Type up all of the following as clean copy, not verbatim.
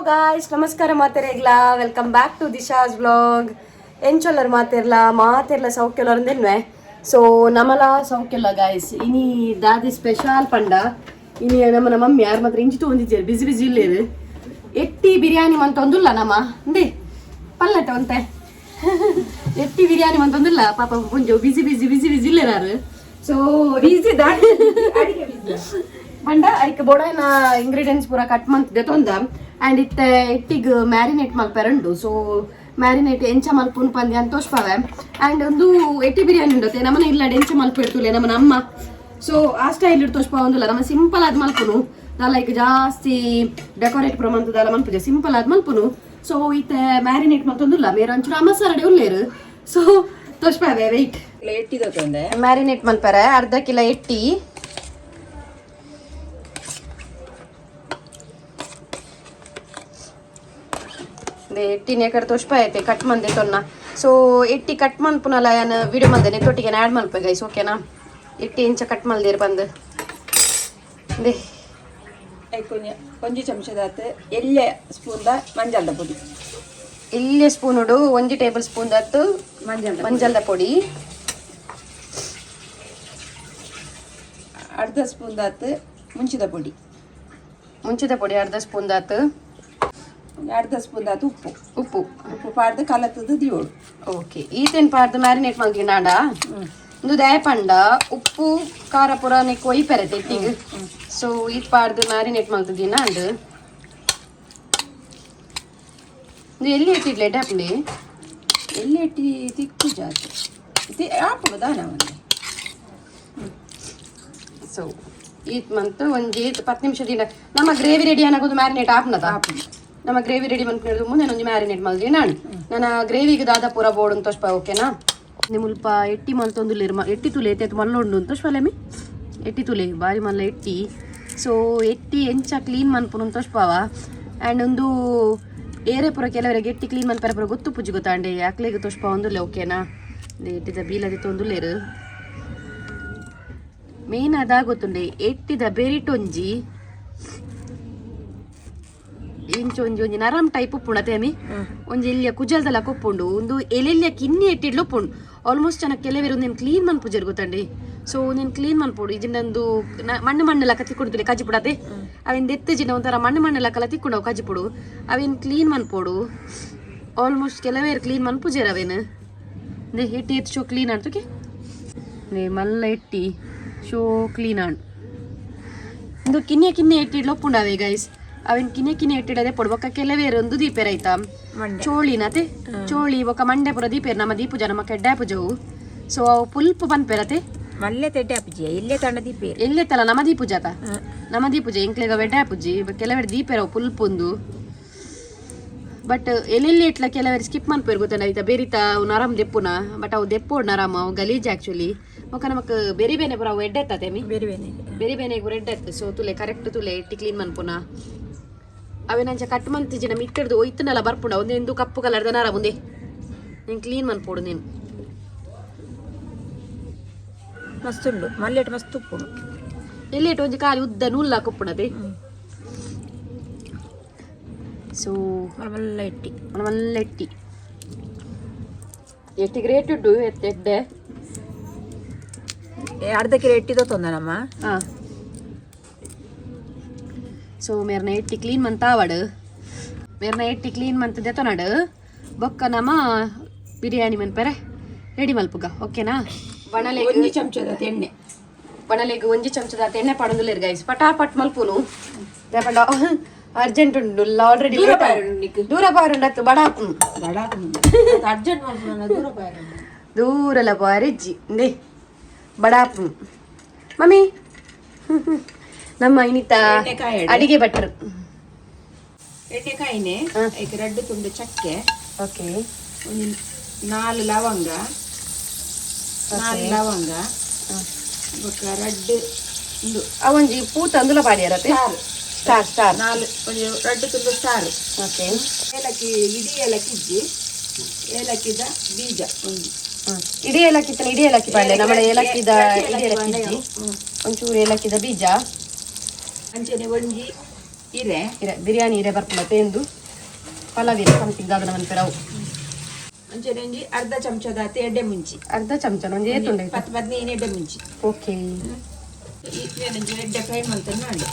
Guys, ನಮಸ್ಕಾರ ಮಾತೆರೆಗ್ಲಾ. Welcome back to Disha's vlog. ಎಂಚೊಲ್ಲರ್ ಮಾತೆರ್ಲಾ? ಮಾತೆರ್ಲ ಸೌಖ್ಯಲರ್. ಸೊ ನಮಲ ಸೌಖ್ಯಲ್ಲ ಗಾಯ್ಸ್. ಇನಿ ದಾದಿ ಸ್ಪೆಷಲ್ ಪಂಡ, ಇನಿ ನಮ್ಮನ ಮಮ್ಮಿ ಯಾರು ಮಾತ್ರ ಇಂಚಿ ತಗೊಂಡಿದ್ದಾರೆ, ಬಿಸಿ ಬಿಸಿ ಇಲ್ಲೇರು. ಎಟ್ಟಿ ಬಿರಿಯಾನಿ ಮಂತೊಂದುಲ್ಲ ನಮ್ಮ ಅಂದೆ ಪಲ್ಲಟ ಒಂತೆ ಎಟ್ಟಿ ಬಿರಿಯಾನಿ ಮಂತೊಂದುಲ್ಲ. ಪಾಪ ಒಂಜು ಬಿಸಿ ಬಿಸಿ ಬಿಸಿ ಬಿಸಿ ಇಲ್ಲೇನಾರು. ಸೊ ಬಿಸಿ. ಪಂಡ ಐಕ್ ಬೋಡಾಯಿನ ಇಂಗ್ರೀಡಿಯೆಂಟ್ಸ್ ಪೂರ ಕಟ್ ಮಂತ್ ತೊಂದ. ಅಂಡ್ ಇತ್ತೆ ಎಟ್ಟಿಗ್ ಮ್ಯಾರಿನೇಟ್ ಮಲ್ಪೆರಂಡು. ಸೊ ಮ್ಯಾರಿನೇಟ್ ಎಂಚ ಮಲ್ಪುನು ಪಂದೆ ಅಂತ ತೋಷ್ಪಾವೆ. ಅಂಡ್ ಒಂದು ಎಟ್ಟಿ ಬಿರಿಯಾನಿ ಉಂಡತೆ ನಮ್ಮನ ಇಲ್ಲಡೆ ಎಂಚ ಮಲ್ಪು ನಮ್ಮನ ಅಮ್ಮ. ಸೊ ಆ ಸ್ಟೈಲ್ ಇಟ್ಟು ತೋಷ್ಪಾ ಒಂದಿಲ್ಲ. ನಮ್ಮ ಸಿಂಪಲ್ ಆದ್ ಮಲ್ಪುನು. ಲೈಕ್ ಜಾಸ್ತಿ ಡೆಕೋರೇಟ್ ಪೂರ ಮಂತದಲ್ಲ ಮಲ್ಪುಜೆ, ಸಿಂಪಲ್ ಆದ್ ಮಲ್ಪುನು. ಸೊ ಇತ್ತೆ ಮ್ಯಾರಿನೇಟ್ ಮಲ್ತೊಂದುಲ್ಲ. ಮೇರ್ ಒಂಚೂರು ಮಸಾಲೆ ಉಲ್ಲೇರು. ಸೊ ತೋಷ್ಪಾವೆ, ವೆಯ್ಟ್. ಎಟ್ಟಿದ ತೊಂದೆ. ಮ್ಯಾರಿನೇಟ್ ಮಲ್ಪರೆ ಅರ್ಧ ಕಿಲೋ ಎಟ್ಟಿ. ಎಟ್ಟಿನ ಕಡೆ ತೋಷ್ಪ ಐತೆ ಕಟ್ ಮಂದೆ ತೊನ್ನ. ಸೊ ಎಟ್ಟಿ ಕಟ್ ಮನ್ಪುನಲ್ಲ, ಯಾನ್ ವಿಡಿಯೋ ಮಲ್ದೇನೆ ತೊಟ್ಟಿಗೆ ಆ್ಯಡ್ ಮಲ್ಪೆ ಗೈಸ್, ಓಕೆನಾ? ಎಟ್ಟಿ ಎಂಚ ಕಟ್ ಮಲ್ದೇರ್ ಬಂದು they. ಕೊಂಜ ಒಂಜಿ ಚಮಚದಾತ್ ಎಲ್ಯ ಸ್ಪೂನ್ದ ಮಂಜಲ್ದ ಪೊಡಿ. ಎಲ್ಯ ಸ್ಪೂನ್ ಉಡು ಒಂಜಿ ಟೇಬಲ್ ಸ್ಪೂನ್ ದತ್ತು ಮಂಜಲ್ದ. ಮಂಜಲ್ದ ಪೊಡಿ. ಅರ್ಧ ಸ್ಪೂನ್ ದಾತ್ ಮುಂಚಿದ ಪೊಡಿ. ಮುಂಚಿದ ಪೊಡಿ ಅರ್ಧ ಸ್ಪೂನ್ ದಾತ್. ಅರ್ಧ ಸ್ಪೂನ್ ದಾತ್ ಉಪ್ಪು. ಉಪ್ಪು. ಉಪ್ಪು ಪಾಡ್ದು ಕಲತದು ದಿಯೋಡು. ಓಕೆ, ಈತೇನ್ ಪಾಡ್ದು ಮ್ಯಾರಿನೇಟ್ ಮಲ್ತಿಂಡಾಂಡ ಇಂದು ದಯಪಂಡ ಉಪ್ಪು ಖಾರ ಪೂರ ನೆಕ್ ಒಯ್ಪೆರತೆ ಎಟ್ಟಿಗ್. ಸೊ ಈತ್ ಪಾಡ್ದು ಮ್ಯಾರಿನೇಟ್ ಮಲ್ತದಿನ ಅಂಡ್ ಇದು ಎಲ್ಲಿ ಎಟ್ಟಿಡ್ಲೆ ಎಡ್ಡೆ? ಎಲ್ಲಿ ಎಟ್ಟಿ ತಿಕ್ಕು ಜಾತಿ ಆಪುಡು ದಾನ ಒಂದೆ. ಸೊ ಈತ್ ಮಂತ್ ಒಂಜಿ 10 ನಿಮಿಷ ದಿನ ನಮ್ಮ ಗ್ರೇವಿ ರೆಡಿ ಅನ್ನಾಗೋದು ಮ್ಯಾರಿನೇಟ್ ಆಪ್ನದ. ನಮ್ಮ ಗ್ರೇವಿ ರೆಡಿ ಮನ್ಪಿನದು ಮುಂದೆ ಒಂಜಿ ಮ್ಯಾರಿನೇಟ್ ಮಲ್ದಿ. ನಾನು ನನ್ನ ಗ್ರೇವಿಗೆ ದಾದ ಪೂರ ಬೋರ್ಡ್ ಅಂತ ತೋಷ್ಪ, ಓಕೆನಾ? ಮುಲ್ಪ ಎಟ್ಟಿ ಮಲ್ತೊಂದುಲ್ಲೇರು. ಎಟ್ಟಿ ತುಲೆ ಎತ್ತೆ ಮಲ್ಲೊಂಡು ಅಂತ ತೋಷ್ಪಲೆಮಿ. ಎಟ್ಟಿ ತುಲೆ ಬಾರಿ ಮಲ್ಲ ಎಟ್ಟಿ. ಸೊ ಎಟ್ಟಿ ಎಂಚ ಕ್ಲೀನ್ ಮನ್ಪುನು ತೋಷ್ಪಾವ. ಆ್ಯಂಡ್ ಒಂದು ಏರೆ ಪೂರ ಕೆಲವರಿಗೆ ಎಟ್ಟಿ ಕ್ಲೀನ್ ಮನ್ಪರ ಪೂರ ಗೊತ್ತು ಪೂಜೆ ಗೊತ್ತಾಂಡೆ ಅಕ್ಲೆಗ್ ತೋಷ್ಪ ಒಂದುಲ್ಲೆ, ಓಕೆನಾ? ಎಟ್ಟಿದ ಬೀಲದಿ ತೊಂದುಲ್ಲೇರು. ಮೇನ್ ಅದ ಗೊತ್ತುಂಡೆ, ಎಟ್ಟಿದ ಬೆರಿಟೊಂಜಿ ಇಂಚ ಒಂಜಿ ಒಂಜಿ ನರಮ್ ಟೈಪ್ ಉಪ್ಪುಂಡು ಅಮಿ. ಒಂಜಿ ಎಲ್ಲಿಯ ಕುಜಲ್ದಲ ಕೊಪ್ಪುಂಡು. ಒಂದು ಎಲ್ಲೆಲ್ಲಿಯ ಕಿನ್ನಿ ಎಟ್ಟಿಡ್ಲು ಉಪ್ಪುಂಡು. ಆಲ್ಮೋಸ್ಟ್ ಚೆನ್ನ ಕೆಲವರು ಒಂದೇನು ಕ್ಲೀನ್ ಮನ್ಪುಜೆರ್ ಗೊತ್ತಂಡಿ. ಸೊ ಒಂದೇನು ಕ್ಲೀನ್ ಮನ್ಪೋಡು. ಇಜಿಂಡೊಂದು ಮಣ್ಣು ಮಣ್ಣು ಲಕ್ಕ ತಿಕ್ಕೊಂಡು ಕಜ್ಜಿಪುಡತೆ. ಅವಿನ ದೆತ್ತು ಜಿನ ಒಂಥರ ಮಣ್ಣು ಮಣ್ಣು ಲಕ್ಕಲ ತಿಕ್ಕೊಂಡವು ಕಜ್ಜಿಪುಡು. ಅವೇನು ಕ್ಲೀನ್ ಮನ್ಪೋಡು. ಆಲ್ಮೋಸ್ಟ್ ಕೆಲವೇರು ಕ್ಲೀನ್ ಮನ್ಪುಜೆರ್ ಅವೇನು. ಎಟ್ಟಿ ಎತ್ತು ಶೋ ಕ್ಲೀನ್ ಆಡ್ತುಕೆ ಮಲ್ಲ ಎಟ್ಟಿ ಶೋ ಕ್ಲೀನ್ ಆಂಡ್. ಇಂದು ಕಿನ್ನೆ ಕಿನ್ನೆ ಎಟ್ಟಿಡ್ಲು ಒಪ್ಪುಂಡವೆ ಗೈಸ್. ಅವಿನ ಕಿನ್ನೆ ಕಿನ್ನೆ ಎಟ್ಟಿಡದೆ ಪೊಡು. ಬೊಕ್ಕ ಕೆಲವೇರು ಒಂದು ದೀಪೇರ್ ಆಯ್ತಾ ಚೋಳಿನತೆ ಚೋಳಿ ಬೊಕ್ಕ ಮಂಡೆ ಪುರ ದೀಪೇರ್. ನಮ್ಮ ದೀಪುಜ ನಮ್ಮ ಕೆಡ್ಡ ಪೂಜವು. ಸೊ ಅವು ಪುಲ್ಪು ಪನ್ಪೇರತೆ. ಮಲ್ಲೆ ತೆಡ್ಡೆ ಅಪ್ಪುಜಿ ಇಲ್ಲೇ ತಂಡ ದೀಪೇರ್. ಎಲ್ಲೆ ತಲ ನಮ್ಮ ದೀಪುಜಾತ ನಮ್ಮ ದೀಪುಜ ಎಂಕ್ಲೆಗ ವೆಡ್ಡೆ ಪೂಜಿ. ಕೆಲವೇರು ದೀಪೇರ್ ಅವು ಪುಲ್ಪುಂದು. ಬಟ್ ಎಲ್ಲೆಲ್ಲಿ ಇಟ್ಲ ಕೆಲವರು ಸ್ಕಿಪ್ ಮನ್ಪೇರು ಗೊತ್ತಲ್ಲ ಐತ. ಬೆರಿತ ಅವು ನರಮ್ ದೆಪ್ಪುನ. ಬಟ್ ಅವು ದೆಪ್ಪೋಡ್ ನರಮ್, ಅವು ಗಲೀಜ್ ಆಕ್ಚುಲಿ. ಬೊಕ್ಕ ನಮಕ್ ಬೆರಿ ಬೇನೆ ಪುರ ಅವು ಎಡ್ಡೆ ಎತ್ತದೆ ಮಿ. ಬೇರೆ ಬೇನೆ. ಬೇರೆ ಬೇನೆ ಪೂರ ಎಡ್ಡೆ ಎತ್ತು. ಸೊ ತುಲೆ ಕರೆಕ್ಟ್ ತುಲೆ ಎಟ್ಟಿ ಕ್ಲೀನ್ ಮನ್ಪುನ. ಅವೇನಂಚ ಕಟ್ ಮಂತಿಜಿನ ಮಿಟ್ಟರ್ದು ಒಯ್ತನಲ್ಲ ಬರ್ಪುಂಡ ಒಂದೆಂದು ಕಪ್ಪು ಕಲರ್ದ ನರ ಮುಂದೆ ನೀನು ಕ್ಲೀನ್ ಮನ್ಪೋಡು ನೀನು. ಮಸ್ತ್ ಉಂಡು ಮಲ್ಲೆಟ್ ಮಸ್ತ್ ಉಪ್ಪುಂಡು. ಎಲ್ಲಿ ಒಂಜಿ ಖಾಲಿ ಉದ್ದ ನೂಲ್ಲ ಕೊಪ್ಪುಣದೆ. ಸೊ ಮಲ್ಲ ಎಟ್ಟಿ. ಮಲ್ಲ ಎಟ್ಟಿ. ಎಟ್ಟಿ ಗ್ರೇಟ್ ಉಡ್ಡು ಎತ್ತೆ ಎಡ್ಡೆ. ಅರ್ಧ ಕಿಲೋ ಎಟ್ಟಿದ ತೊಂದನಮ್ಮ. ಹಾಂ, ಸೊ ಮೇರ್ನ ಎಟ್ಟಿ ಕ್ಲೀನ್ ಮಂತ ಆವಡು. ಮೇರ್ನ ಎಟ್ಟಿ ಕ್ಲೀನ್ ಮಂತ್ ದೆತೊನಡು. ಬೊಕ್ಕ ನಮ್ಮ ಬಿರಿಯಾನಿ ಮನ್ಪೆರೆ ರೆಡಿ ಮಲ್ಪುಗ, ಓಕೆನಾ? ಬಣಲೆ ಒಂಜಿ ಚಮಚದ ಎಣ್ಣೆ. ಬಣಲೆಗ್ ಒಂಜಿ ಚಮಚದ ಎಣ್ಣೆ ಪಾಡೊಂದುಲ್ಲೆರ್ ಗೈಸ್. ಪಟಾಪಟ್ ಮಲ್ಪುನು ದಾಪಂಡ ಅರ್ಜೆಂಟ್ ಉಂಡು ಆಲ್ರೆಡಿ. ದೂರ ಪಾರುಂಡು ನಿಕ್ಕ್. ದೂರ ಪಾರುಂಡು ಅತ್ತು ಬಡ. ಬಡ ಅರ್ಜೆಂಟ್ ಮಲ್ಪುನ ದೂರ ಪಾರುಂಡು. ದೂರಲ ಬಾರಿಜ್ಜಿ ಇಂದೆ ಬಡಾಪು. ಮಮ್ಮಿ ನಮ್ಮ ಇನಿತ ಎಣ್ಣೆ ಕಾಯಡು. ಅಡಿಗೆ ಭಟ್ರು. ಎಣ್ಣೆ ಕಾಯಿನೆ. ಐಕ್ ರಡ್ಡು ತುಂಡು ಚಕ್ಕೆ. ಓಕೆ. ಒಂಜಿ ನಾಲ್ ಲವಂಗ, ನಾಲ್ ಲವಂಗ. ಬೊಕ್ಕ ರಡ್ಡು ಉಂದು. ಅವೊಂಜಿ ಪೂ ತಂದುಲ ಪಾಡ್ಯಾರತೆ. ಸ್ಟಾರ್. Star star. ನಾಲ್ ಒಂಜಿ ರಡ್ಡು ತುಂಡು ಸ್ಟಾರ್. ಓಕೆ. ಏಲಕ್ಕಿ, ಇಡೀ ಏಲಕ್ಕಿ ಇಜ್ಜಿ, ಏಲಕ್ಕಿದ ಬೀಜ ಒಂದು. ಇಡೀ ಏಲಕ್ಕಿ ಇತ್ತಲ್ಲ, ಇಡೀ ಏಲಕ್ಕಿ ಪಾಡ್ಲೆ. ನಮ್ಮ ಏಲಕ್ಕಿದ ಇಡೀ ಏಲಕ್ಕಿ ಇಜ್ಜಿ, ಒಂಚೂರು ಏಲಕ್ಕಿದ ಬೀಜ. ಅಂಚನೆ ಒಂಜಿ ಇರೆ ಇರೆ ಬಿರಿಯಾನಿ ಇರೆ ಬರ್ಪುಂಡ ತೇಂದು ಪಲಾವ್ ಇರೆ ಸಮಥಿಂಗ್ ದಾದನ ಮನ್ಪೆರವು. ಅಂಚನೆ ಒಂಜಿ ಅರ್ಧ ಚಮಚದಾತ್ ಎಡ್ಡೆ ಮುಂಚಿ. ಅರ್ಧ ಚಮಚ ಒಂಜಿ ಏತುಂಡು? 10-15 ಎಡ್ಡೆ ಮುಂಚಿ. ಓಕೆ. ಒಂಜಿ ಎಡ್ಡೆ ಫ್ರೈ ಮಂತನ್ನು ಉಂಡು.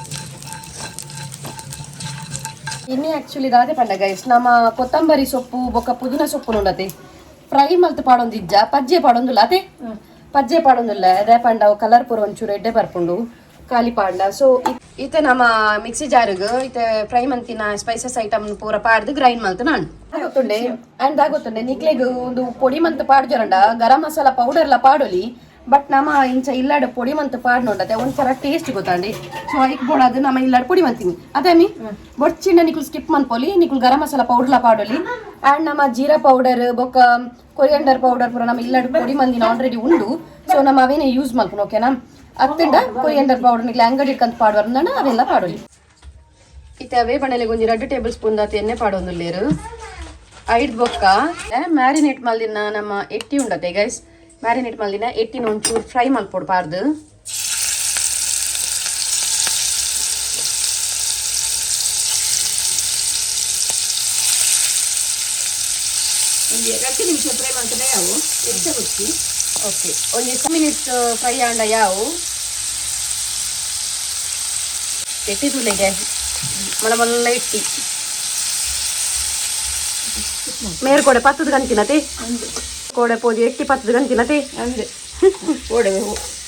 ಇನ್ನಿ ಆಕ್ಚುಲಿ ದಾದೆ ಪಂಡ ಗೈಸ್, ನಮ್ಮ ಕೊತ್ತಂಬರಿ ಸೊಪ್ಪು ಬೊಕ್ಕ ಪುದೀನ ಸೊಪ್ಪು ನೋಡತೆ ಫ್ರೈ ಮಲ್ತ್ ಪಾಡೊಂದಿಜ್ಜ, ಪಜ್ಜೆ ಪಾಡೊಂದುಲ್ಲ ಅದೇ, ಪಜ್ಜೆ ಪಾಡೊಂದುಲ್ಲ. ಅದೇ ಪಂಡ ಅವು ಕಲರ್ ಪೂರ ಒಂಚೂರು ಎಡ್ಡೆ ಬರ್ಪುಂಡು ಖಾಲಿ ಪಾಡ್ಲ. ಸೊ ಇತ್ತೆ ನಮ್ಮ ಮಿಕ್ಸಿ ಜಾರುಗ್ ಇತ್ತೆ ಫ್ರೈ ಮಂತಿನ ಸ್ಪೈಸಸ್ ಐಟಮ್ ಪೂರ ಪಾಡ್ದು ಗ್ರೈಂಡ್ ಮಲ್ತ್ ನಾನು ಗೊತ್ತುಂಡೆ. ಅಂಡ್ ಗೊತ್ತುಂಡೆ ನಿಕ್ಲೆಗ್ ಒಂದು ಪೊಡಿ ಮಂತ್ ಪಾಡ್ಜರಂಡ ಗರಂ ಮಸಾಲ ಪೌಡರ್ ಲ ಪಾಡೊಲಿ. ಬಟ್ ನಮ್ಮ ಇಂಚ ಇಲ್ಲಾಡ ಪೊಡಿ ಮಂತ್ ಪಾಡ್ ನೋಡತೆ ಒಂಥರ ಟೇಸ್ಟ್ ಗೊತ್ತಾಂಡಿ. ಸೊ ಐಕ್ ಬೋಡಾದು ನಮ್ಮ ಇಲ್ಲಾಡ ಪೊಡಿ ಮಂತೀನಿ ಅದೇ ಮಿ ಬೊಡ್ಚಿಂಡ ನಿಕುಲ್ ಸ್ಕಿಪ್ ಮನ್ಪೊಲಿ, ನಿಕುಲ್ ಗರಂ ಮಸಾಲ ಪೌಡರ್ ಲ ಪಾಡೊಲಿ. ಅಂಡ್ ನಮ್ಮ ಜೀರಾ ಪೌಡರ್ ಬೊಕ್ಕ ಕೊರಿಯಂಡರ್ ಪೌಡರ್ ಪೂರ ನಮ್ಮ ಇಲ್ಲಾಡ ಪೊಡಿ ಮಂದಿನ ಆಲ್ರೆಡಿ ಉಂಡು. ಸೊ ನಮ್ಮ ಅವೇನೆ ಯೂಸ್ ಮಲ್ಪುನು, ಓಕೆನಾ? ಅತ್ತಿಂಡ ಕೊರಿಯಂಡರ್ ಪೌಡರ್ ನಿಕ್ಲೆ ಅಂಗಡಿ ಇಟ್ಕಂತ ಪಾಡುವರಂದ ಅವೆಲ್ಲ ಪಾಡೊಲಿ. ಇತ್ತೆ ಅವೇ ಬಣಲೆಗೆ ಒಂಜಿ 2 ಟೇಬಲ್ ಸ್ಪೂನ್ ದಾತ್ ಎಣ್ಣೆ ಪಾಡೊಂದುಲ್ಲೇರು. ಐದ್ ಬೊಕ್ಕ ಮ್ಯಾರಿನೇಟ್ ಮಲ್ದಿನ ನಮ್ಮ ಎಟ್ಟಿ ಉಂಡತೆ ಗೈಸ್, ಮ್ಯಾರಿನೇಟ್ ಮಲ್ದಿನ ಎಟ್ಟಿನ ಒಂಚೂರು ಫ್ರೈ ಮಲ್ಪೊಡು ಪಾರ್ದು. ಒಂಜಿ 2 ನಿಮಿಷ ಫ್ರೈ ಮಂತನೆ ಅವು ಹೆಚ್ಚ ಬುಚ್ಚಿ. ಓಕೆ, ಒಂಜಿ ಮಿನಿಟ್ಸ್ ಫ್ರೈ ಆಂಡ ಯಾವು. ಎಟ್ಟಿ ತುಲೆಗೆ ಮಲ ಮಲ್ಲ ಎಟ್ಟಿ ಮೇರ್ ಕೋಡೆ ಪತ್ತದ ಗಂತಿನತೆ ಕೋಡೆ ಪೋದು ಎಟ್ಟಿ ಪತ್ತದ ಗಂತಿನತೆ. ಅಂದೆ ಓಡೆ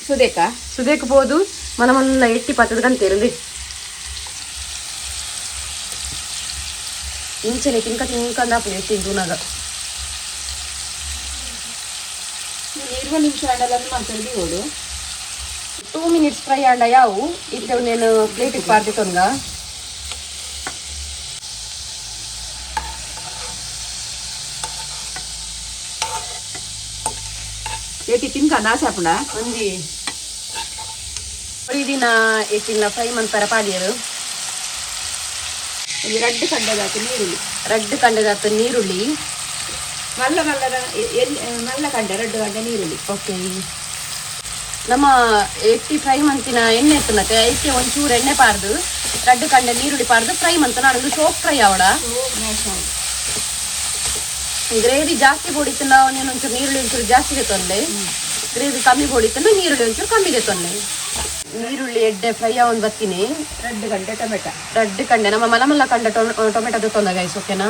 ಸುದೇಕ. ಸುದೇಕ್ ಪೋದು ಮಲ ಮಲ್ಲ ಎಟ್ಟಿ ಪತ್ತದ ಗಂತಿರಂದಿ. ಇಂಚನೆ ತಿಂಕ ತಿಂಕಂದಾಪು ಎಟ್ಟಿ ದೂನಾಗ. 20 ನಿಮಿಷ ಆಂಡಲನ್ನು ಮಂತಲ್ಲಿ ಓಡು. 2 ಮಿನಿಟ್ಸ್ ಫ್ರೈ ಆಂಡ ಯಾವು. ಇತ್ತೆ నేను ಪ್ಲೇಟಿಗೆ ಪಾರ್ದಿತ್ತೊಂದ. ಎಟ್ಟಿ ತಿನ್ಕ ನಾಸೆ ಆಪುಂಡ. ಒಂಜಿ ದಿನ ಎಟ್ಟಿನ ಫ್ರೈ ಮನ್ಪರ ಪಾಡಿಯರು. ಒಂಜಿ ರಡ್ಡು ಕಂಡದಾತು ನೀರುಳ್ಳಿ. ರಡ್ಡು ಕಂಡದಾತು ನೀರುಳ್ಳಿ. ಮಲ್ಲ ಮಲ್ಲದ ಮಲ್ಲ ಕಂಡ ರಡ್ಡು ಕಂಡ ನೀರುಳ್ಳಿ. ಓಕೆ, ನಮ್ಮ ಎಟ್ಟಿ ಫ್ರೈ ಮಂತಿನ ಎಣ್ಣೆ ಎತ್ತುನತೆ ಐಕೆ ಒಂಚೂರು ಎಣ್ಣೆ ಪಾರ್ದು ರಡ್ಡು ಕಂಡ ನೀರುಳ್ಳಿ ಪಾರ್ದು ಫ್ರೈ ಮಂತ ನಾನು ಸೋಪ್ ಫ್ರೈ ಆವಡ. ಗ್ರೇವಿ ಜಾಸ್ತಿ ಬೋಡಿತ್ತಂಡ ಆನಿಯನ್ ಒಂಚೂರು ನೀರುಳ್ಳಿ ಒಂಚೂರು ಜಾಸ್ತಿ ತೊಂದೆ, ಗ್ರೇವಿ ಕಮ್ಮಿ ಬೋಡಿತ್ತಂಡ ನೀರುಳ್ಳಿ ಒಂಚೂರು ಕಮ್ಮಿ ತೊಂದೆ. ನೀರುಳ್ಳಿ ಎಡ್ಡೆ ಫ್ರೈ ಆವೊಂದು ಬತ್ತೀನಿ. ರಡ್ಡು ಗಂಟೆ ಟೊಮೆಟೊ. ರಡ್ಡು ಕಂಡೆ ನಮ್ಮ ಮಲ ಮಲ್ಲ ಕಂಡ ಟೊಮೆಟೊ ತೊಂದ ಗೈಸ್, ಓಕೆನಾ?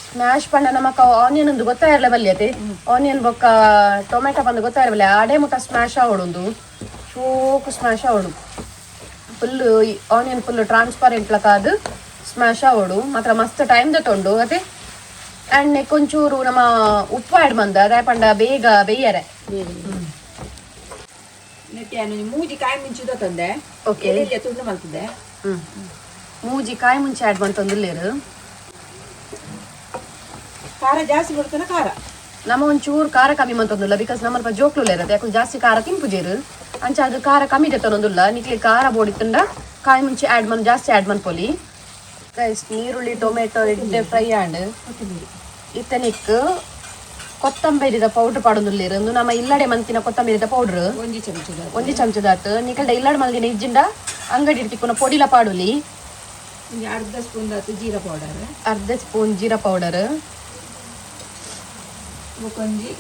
ಸ್ಮ್ಯಾಶ್ ಪಂಡ ನಮಕ ಆನಿಯನ್ ಒಂದು ಗೊತ್ತಾಯಿರಲೆ ಬಲ್ಯತೆ, ಆನಿಯನ್ ಬೊಕ್ಕ ಟೊಮೆಟೊ ಬಂದು ಗೊತ್ತಾಯಿರಬಲ್ಲೆ. ಆಡೆ ಮುಟ್ಟ ಸ್ಮ್ಯಾಶ್ ಆವಡೊಂದು ಶೋಕು ಸ್ಮ್ಯಾಶ್ ಆವಡು. Full onion full transparent ಲಕಾದು smash ಆವಡು ಮಾತ್ರ ಮಸ್ತ್ ಟೈಮ್ ತೊಂಡು ಅದೇ. ಅಂಡ್ ನೆಕ್ಕೊಂಚೂರು ನಮ್ಮ ಉಪ್ಪು ಆ್ಯಡ್ ಮಂದ ಅದೇ ಪಂಡ ಬೇಗ ಬೇಯರೆ. ನೆಟ್ಟಿ ಮೂಜಿ ಕಾಯಿ ಮುಂಚಿದ ತಂದೆ. ಓಕೆ. ಎಲ್ಲಿ ತುಂಡು ಮಲ್ತದೆ. ಮೂಜಿ ಕಾಯಿ ಮುಂಚೆ ಆ್ಯಡ್ ಮಂತೊಂದುಲ್ಲೇರು. ಖಾರ ಜಾಸ್ತಿ ಕೊಡ್ತಾನ ಖಾರ. ನಮ್ಮ ಒಂಚೂರು ಖಾರ ಕಮ್ಮಿ ಮಂತೊಂದುಲ್ಲ, because ನಮ್ಮಲ್ಪ ಜೋಕ್ಲು ಇರತ್ತೆ ಯಾಕಂದ್ರೆ ಜಾಸ್ತಿ ಖಾರ ತಿನ್ಪುಜೇರು. ಅಂಚ ಅದು ಖಾರ ಕಮ್ಮಿ ತನ್ನೊಂದುಲ್ಲ. ನಿಕ್ಲೆ ಖಾರ ಬೋಡಿತ್ತುಂಡ ಕಾಯಿ ಮುಂಚೆ ಆ್ಯಡ್ ಮನ್ ಜಾಸ್ತಿ ಆ್ಯಡ್ ಮನ್ಪೊಲಿ ಗೈಸ್. ನೀರುಳ್ಳಿ ಟೊಮೆಟೊ ಎಡ್ಡೆ ಫ್ರೈ ಆಂಡ್. ಇತ್ತನಿಕ್ ಕೊತ್ತಂಬರಿದ ಪೌಡರ್ ಪಾಡೊಂದುಲ್ಲೇರು. ಒಂದು ನಮ್ಮ ಇಲ್ಲಡೆ ಮಂತಿನ ಕೊತ್ತಂಬರಿದ ಪೌಡರ್. ಒಂಜಿ ಚಮಚದ. ಒಂಜಿ ಚಮಚದಾತ್. ನಿಕಲ್ಡ ಇಲ್ಲಡೆ ಮಲ್ದಿನ ಇಜ್ಜಿಂಡ ಅಂಗಡಿ ತಿಕ್ಕುನ ಪೊಡಿಲ ಪಾಡುಲಿ. ಒಂಜಿ ಅರ್ಧ ಸ್ಪೂನ್ ದಾತು ಜೀರಾ ಪೌಡರ್. ಅರ್ಧ ಸ್ಪೂನ್ ಜೀರಾ ಪೌಡರ್. ಬೊಕೊಂಜಿ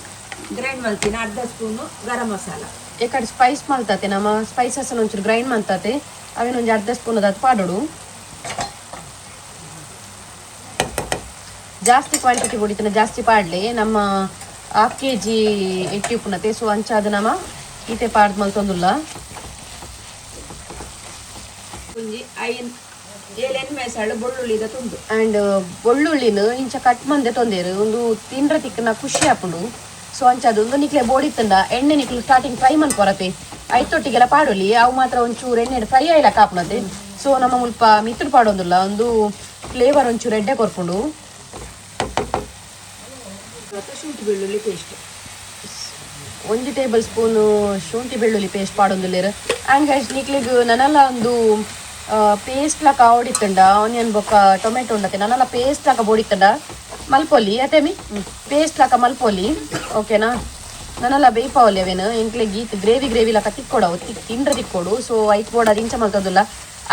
ಗ್ರೈಂಡ್ ಮಲ್ತಿನ ಅರ್ಧ ಸ್ಪೂನು ಗರಂ ಮಸಾಲ. ಎಕಡೆ ಸ್ಪೈಸ್ ಮಲ್ತಾತೆ ನಮ್ಮ ಸ್ಪೈಸಸ್ ಒಂಚೂರು ಗ್ರೈಂಡ್ ಮಾಡ್ತಾತೆ ಅವೇನೊಂಜಿ ಅರ್ಧ ಸ್ಪೂನ್ ಅದಾತ್ ಪಾಡೋಡು. ಜಾಸ್ತಿ ಕ್ವಾಂಟಿಟಿ ಹೊಡಿತನ ಜಾಸ್ತಿ ಪಾಡ್ಲಿ. ನಮ್ಮ ಹಾಫ್ ಕೆಜಿ ಎಟ್ಟಿ ಉಪ್ಪುನತೆ, ಸೊ ಅಂಚಾದ ನಮ್ಮ ಈತೆ ಪಾಡ್ದು ಮಲ್ತೊಂದುಲ್ಲ. ಒಂಜಿ ಐನ್ ಏಳೆನ್ ಮೇಸಾಳು ಬೆಳ್ಳುಳ್ಳಿದ ತುಂಡು. ಆ್ಯಂಡ್ ಬೆಳ್ಳುಳ್ಳಿನ ಇಂಚ ಕಟ್ ಮಂದೆ ತೊಂದೇರು ಒಂದು ತಿಂಡ್ರ ತಿಕ್ಕನ ಖುಷಿ ಆಪುಂಡು. ಸೊ ಅಂಚಾದ ಒಂದು ನಿಕ್ಲೆ ಬೋಡಿತ್ತಂಡ ಎಣ್ಣೆ ನಿಕ್ಲು ಸ್ಟಾರ್ಟಿಂಗ್ ಫ್ರೈ ಮನ್ಪೊರತೆ ಐತೊಟ್ಟಿಗೆಲ್ಲ ಪಾಡೊಲಿ. ಅವು ಮಾತ್ರ ಒಂಚೂರು ಎಣ್ಣೆ ಫ್ರೈ ಆಯ್ಲ ಕಾಪುನತೆ. ಸೊ ನಮ್ಮ ಮುಲ್ಪ ಮಿತ್ತುಡು ಪಾಡೊಂದುಲ್ಲ, ಒಂದು ಫ್ಲೇವರ್ ಒಂಚೂರು ಎಡ್ಡೆ ಕೊರ್ಪುಂಡು. ಮತ್ತು ಶುಂಠಿ ಬೆಳ್ಳುಳ್ಳಿ ಪೇಸ್ಟ್. ಒಂಜಿ ಟೇಬಲ್ ಸ್ಪೂನ್ ಶುಂಠಿ ಬೆಳ್ಳುಳ್ಳಿ ಪೇಸ್ಟ್ ಪಾಡೊಂದುಲ್ಲೆರ್. ಆ್ಯಂಡ್ ಗೈಸ್, ನಿಕ್ಲೆಗ್ ನನಲ ಒಂದು ಪೇಸ್ಟ್ ಲಾಕ ಆವಡಿತ್ತಂಡ ಆನಿಯನ್ ಬೊಕ್ಕ ಟೊಮೆಟೊ ಉಂಡತೆ ನನಲ ಪೇಸ್ಟ್ ಲಾಕ ಬೋಡಿತ್ತಂಡ ಮಲ್ಪೊಲಿ ಅತೇಮಿ ಪೇಸ್ಟ್ ಲಾಕ ಮಲ್ಪೊಲಿ, ಓಕೆನಾ? ನನಲ ಬೇಯ್ಪಾವಲ್ಲಿ ಅವೇನು ಎಂಕ್ಲೆ ಗೀತ್ ಗ್ರೇವಿ ಗ್ರೇವಿ ಲಕ ತಿಕ್ಕೊಡವು ತಿಕ್ ತಿಂಡ್ರ ತಿಕ್ಕೊಡು. ಸೊ ಐಕ್ ಬೋಡ ಅದು ಇಂಚ ಮಲ್ತದುಲ್ಲ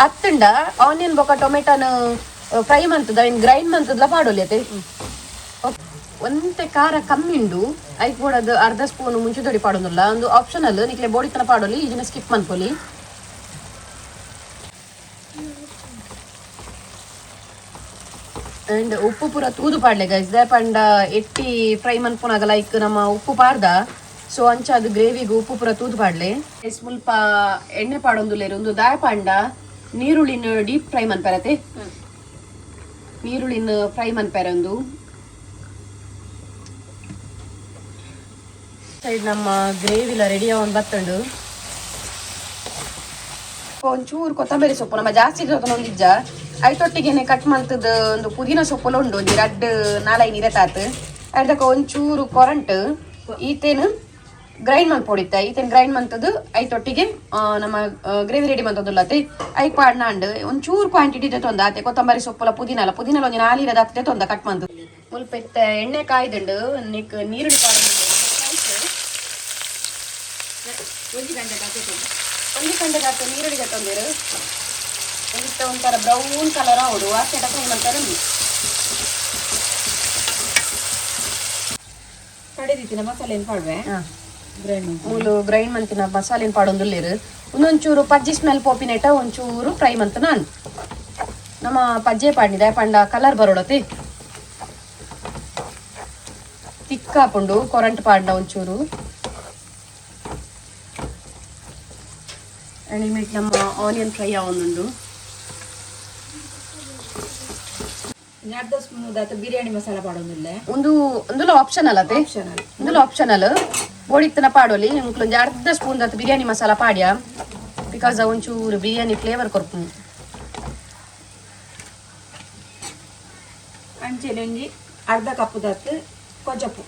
ಅತ್ತಂಡ ಆನಿಯನ್ ಬೊಕ ಟೊಮೆಟೊನ ಫ್ರೈ ಮಂತದ ಅವೇನು ಗ್ರೈಂಡ್ ಮಂತದ್ಲ ಪಾಡೊಲಿ ಅತೆ. ಒಂತೆ ಖಾರ ಕಮ್ಮಿ ಉಂಡು, ಐಕ್ ಬೋಡದು ಅರ್ಧ ಸ್ಪೂನ್ ಮುಂಚೆ ಪಾಡೊಂದುಲ್ಲ. ಒಂದು ಆಪ್ಷನಲ್, ನಿಕ್ಲೆ ಬೋಡಿತನ ಪಾಡೊಲಿ, ಇದನ್ನ ಸ್ಕಿಪ್ ಮನ್ಪೊಲಿ. ಅಂಡ್ ಉಪ್ಪು ಪೂರ ತೂದು ಪಾಡ್ಲೆ ಗೈಸ್. ದಾಯೆ ಪಂಡ ಎಟ್ಟಿ ಫ್ರೈ ಮನ್ಪುನಾಗ ಲೈಕ್ ನಮ್ಮ ಉಪ್ಪು ಪಾಡ್ದ, ಸೊ ಅಂಚ ಅದು ಗ್ರೇವಿಗೆ ಉಪ್ಪು ಪೂರ ತೂದು ಪಾಡ್ಲೆ. ಗೈಸ್, ಮುಲ್ಪ ಎಣ್ಣೆ ಪಾಡೊಂದುಲ್ಲೆರ್. ಒಂದು ದಾಯ ಪಾಂಡ ನೀರುಳ್ಳಿನ ಡೀಪ್ ಫ್ರೈ ಮನ್ಪರತೆ, ನೀರುಳ್ಳಿನ ಫ್ರೈ ಮನ್ಪೆರೆ. ಒಂದು ಸೈಡ್ ನಮ್ಮ ಗ್ರೇವಿಲ ರೆಡಿ ಆವೊಂದು ಬತ್ತುಂಡು. ಒಂಚೂರು ಕೊತ್ತಂಬರಿ ಸೊಪ್ಪು ನಮ್ಮ ಜಾಸ್ತಿ ಒಂದಿಜ್ಜ, ಐತೊಟ್ಟಿಗೆನೆ ಕಟ್ ಮಲ್ತದ ಒಂದು ಪುದೀನ ಸೊಪ್ಪುಲ ಉಂಡು, ಒಂಜಿ ರಡ್ಡ್ ನಾಲೈ ನೀರೆ ತಾತ್ ಅರ್ಧಕ ಒಂಚೂರು ಕೊರಂಟ್ ಈತೇನು ಗ್ರೈಂಡ್ ಮಲ್ಪೊಡಿತ್ತ. ಈತೇನು ಗ್ರೈಂಡ್ ಮಂತದ್ದು ಐತೊಟ್ಟಿಗೆ ನಮ್ಮ ಗ್ರೇವಿ ರೆಡಿ ಮಂತದುಲ್ಲತೆ ಐಕ್ ಪಾಡ್ನಾಂಡ್ ಒಂಚೂರು ಕ್ವಾಂಟಿಟಿ ತೊಂದ ಆತೆ. ಕೊತ್ತಂಬರಿ ಸೊಪ್ಪುಲ ಪುದೀನ ಅಲ್ಲ, ಪುದೀನ ಒಂಜಿ ನಾಲಿರದ ಅತ್ತೆ ತೊಂದ ಕಟ್ ಮಂತು. ಮುಲ್ಪ ಇತ್ತೆ ಎಣ್ಣೆ ಕಾಯ್ದುಂಡು, ನಿಕ್ ನೀರುಳ್ಳಿ ಪಾಡೊಂದು. ಒಂಜಿ ಗಂಟೆ ಕಾತೆ. ಒಂಜಿ ಕಂಡೆ ದಾತು ನೀರುಳ್ಳಿ ತಗೊಂಡಿರು. ಒಂದಿತ್ತ ಒಂಥರ ಬ್ರೌನ್ ಕಲರ್ ಆವಡು, ಆಚೆ ಫ್ರೈ ಮಾಡ್ತಾರೆ. ಕಡೆದಿತ್ತಿನ ಮಸಾಲೆ ಏನು ಪಾಡುವೆ ಗ್ರೈಂಡ್. ಮೂಲು ಗ್ರೈಂಡ್ ಮಂತಿನ ಮಸಾಲೆನ್ ಪಾಡೊಂದುಲ್ಲೆರ್. ಒಂದೊಂಚೂರು ಪಜ್ಜಿ ಸ್ಮೆಲ್ ಪೋಪಿನೆಟ ಒಂಚೂರು ಫ್ರೈ ಮಂತ. ನಾನು ನಮ್ಮ ಪಜ್ಜೆ ಪಾಡಿದ ಪಂಡ ಕಲರ್ ಬರೋಡತಿ ತಿಕ್ಕಾಪುಂಡು. ಕೊರಂಟ್ ಪಾಡ್ನ ಒಂಚೂರು. ಅಂಡ್ ನಮ್ಮ ಆನಿಯನ್ ಫ್ರೈ ಆವೊಂದುಂಡು. ಅರ್ಧ ಸ್ಪೂನ್ ದಾತ ಬಿರಿಯಾನಿ ಮಸಾಲ ಪಾಡೊಂದುಲ್ಲೆ. ಒಂದು ಒಂದುಲ ಆಪ್ಷನಲ್ ಅತೆ. ಆಪ್ಷನಲ್. ಇಂದುಲ ಆಪ್ಷನಲ್, ಬೋಡಿತ್ತನ ಪಾಡೊಲಿ. ಒಂಜಿ ಅರ್ಧ ಸ್ಪೂನ್ ದಾತ್ ಬಿರಿಯಾನಿ ಮಸಾಲ ಪಾಡ್ಯ, because ಒಂಚೂರು ಬಿರಿಯಾನಿ ಫ್ಲೇವರ್ ಕೊರ್ಪು. ಅಂಚೆನೆ ಒಂಜಿ ಅರ್ಧ ಕಪ್ ದಾತ್ ಕೊಜಪು.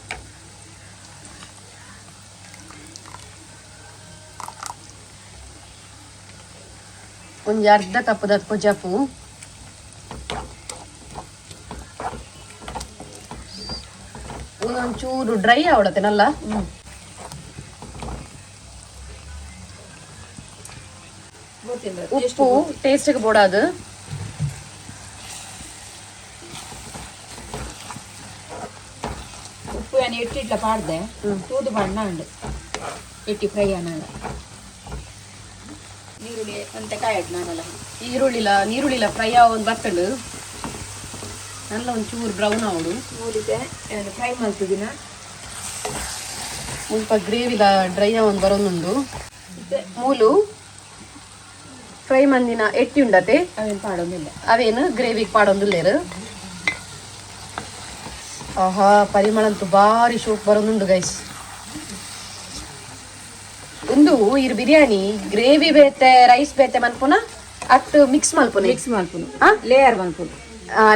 ಒಂಜಿ ಅರ್ಧ ಕಪ್ ದಾತ್ ಕೊಜಪು. ಒಂದೊಂಚೂರು ಡ್ರೈ ಆವಡತೆನಲ್ಲ. ಗೊತ್ತಿಲ್ಲ. ಉಪ್ಪು ಟೇಸ್ಟ್ಗೆ ಬೋಡಾದು. ಉಪ್ಪು ಏನು ಎಟ್ಟಿಟ್ಲ ಪಾಡ್ದೆ, ತೂದು ಬಣ್ಣ ಉಂಡು ಎಟ್ಟಿ ಫ್ರೈ ಅನ್ನಾಗ. ನೀರುಳ್ಳಿ ಅಂತ ಕಾಯಟ್ ನಾನಲ್ಲ. ಈರುಳ್ಳಿಲ ನೀರುಳ್ಳಿಲ ಫ್ರೈ ಆವೊಂದು ಬತ್ತಂಡು, ನಲ್ಲ ಒಂಚೂರು ಬ್ರೌನ್ ಆವಡು. ಮೂಲಿತೆ ಫ್ರೈ ಮಾಡ್ತಿದ್ದೀನ. ಮುಲ್ಪ ಗ್ರೇವಿಲ ಡ್ರೈ ಆವೊಂದು ಬರೋದುಂಡು. ಇತ್ತೆ ಮೂಲು ಫ್ರೈ ಮಂದಿನ ಎಟ್ಟಿ ಉಂಡತೆ. ಅವೇನು ಪಾಡೊಂದಿಲ್ಲ. ಅವೇನು ಗ್ರೇವಿಗೆ ಪಾಡೊಂದುಲ್ಲೇರು. ಆಹಾ, ಪರಿಮಳ ಅಂತೂ ಬಾರಿ ಶೋಕ್ ಬರೋದುಂಡು ಗೈಸ್. ಒಂದು ಇರ್ ಬಿರಿಯಾನಿ ಗ್ರೇವಿ ಬೇತೆ ರೈಸ್ ಬೇತೆ ಮನ್ಪುನ ಅಟ್ ಮಿಕ್ಸ್ ಮಲ್ಪುನ? ಮಿಕ್ಸ್ ಮಲ್ಪುನು. ಆ? ಲೇಯರ್ ಮಲ್ಪುನು.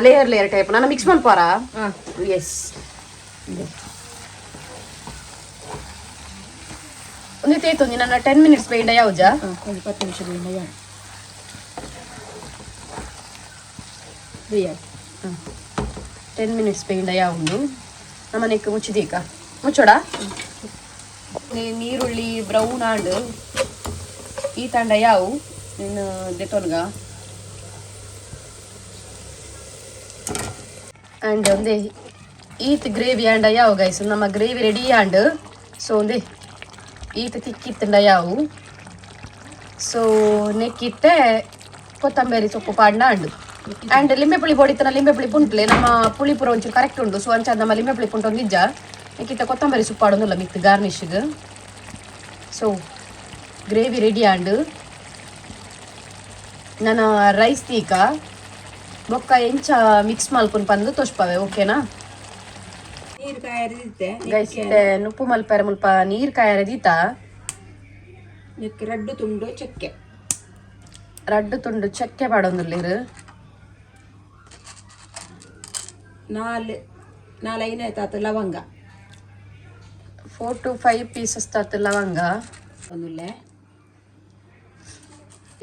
ಲೇಯರ್ ಲೇಯರ್ ಟೈಪ್ ನಾನು ಮಿಕ್ಸ್ ಮಲ್ಪಾರ. ಹಾಂ. ಎಸ್, ಒಂದು ತೇತು ನನ್ನ 10 ಮಿನಿಟ್ಸ್ ಬೇಂಡ ಯಾವ್ಜಾ. ಒಂದು 10 ನಿಮಿಷ ಬೇಡ ಬೇಯ. 10 ಮಿನಿಟ್ಸ್ ಬೇಂಡ ಯಾവുಂಡು. ನಮ್ಮನೆಕ್ ಮುಚ್ಚಿದೀಕ ಮುಚ್ಚೋಡ. ನೀರುಳ್ಳಿ ಬ್ರೌನ್ ಆಂಡ್, ಈ ತಂಡ ಯಾವು ನಿನ್ನ ದೆತೊನ್ಗ. ಅಂಡ್ ಒಂದೇ ಈತ್ ಗ್ರೇವಿ ಆಂಡ ಯಾವ ಗೈಸ್, ನಮ್ಮ ಗ್ರೇವಿ ರೆಡಿ ಆಂಡ್. ಸೊ ಒಂದೇ ಈತ್ ತಿಕ್ಕಿತ್ತಂಡ ಯಾವು. ಸೊ ನೆಕ್ಕಿತ್ತೆ ಕೊತ್ತಂಬರಿ ಸೊಪ್ಪು ಪಾಡ್ನ ಅಂಡು. ಅಂಡ್ ಲಿಂಬೆ ಪುಳಿ ಬೋಡಿತ್ತನ ಲಿಂಬೆ ಪುಳಿ ಪುಂಟ್ಲೆ. ನಮ್ಮ ಪುಳಿ ಪೂರ ಒಂಚೂರು ಕರೆಕ್ಟ್ ಉಂಡು. ಸೊ ಅಂಚ ನಮ್ಮ ಲಿಂಬೆ ಪುಳಿ ಪುಂಟು ನಿಜ. ನೆಕ್ಕಿತ್ತ ಕೊತ್ತಂಬರಿ ಸೊಪ್ಪು ಪಾಡೊಂದುಲ್ಲ ಮಿತ್ ಗಾರ್ನಿಷ್ಗೆ. ಸೊ ಗ್ರೇವಿ ರೆಡಿ ಆಂಡ್. ನನ್ನ ರೈಸ್ ತೀಕ ಬೊಕ್ಕ ಎಂಚ ಮಿಕ್ಸ್ ಮಲ್ಪುನ್ ಪಂದು ತೋಷ್ಪವೆ, ಓಕೆನಾ? ನೀರು ಕಾಯರಿದ್ದೆ. ಗೈಸ್, ನುಪ್ಪು ಮಲ್ಪೆರೆ ಮುಲ್ಪ ನೀರ್ ಕಾಯರೆ ದೀತ. ನೆಕ್ ರಡ್ಡು ತುಂಡು ಚಕ್ಕೆ. ರಡ್ಡು ತುಂಡು ಚಕ್ಕೆ ಪಾಡೊಂದುಲ್ಲೆರ್. ನಾಲ್ ನಾಲ್ ಐನ ತಾತ ಲವಂಗ. 4 ಟು 5 ಪೀಸಸ್ ತಾತ ಲವಂಗ. ಒಂದುಲ್ಲೆ.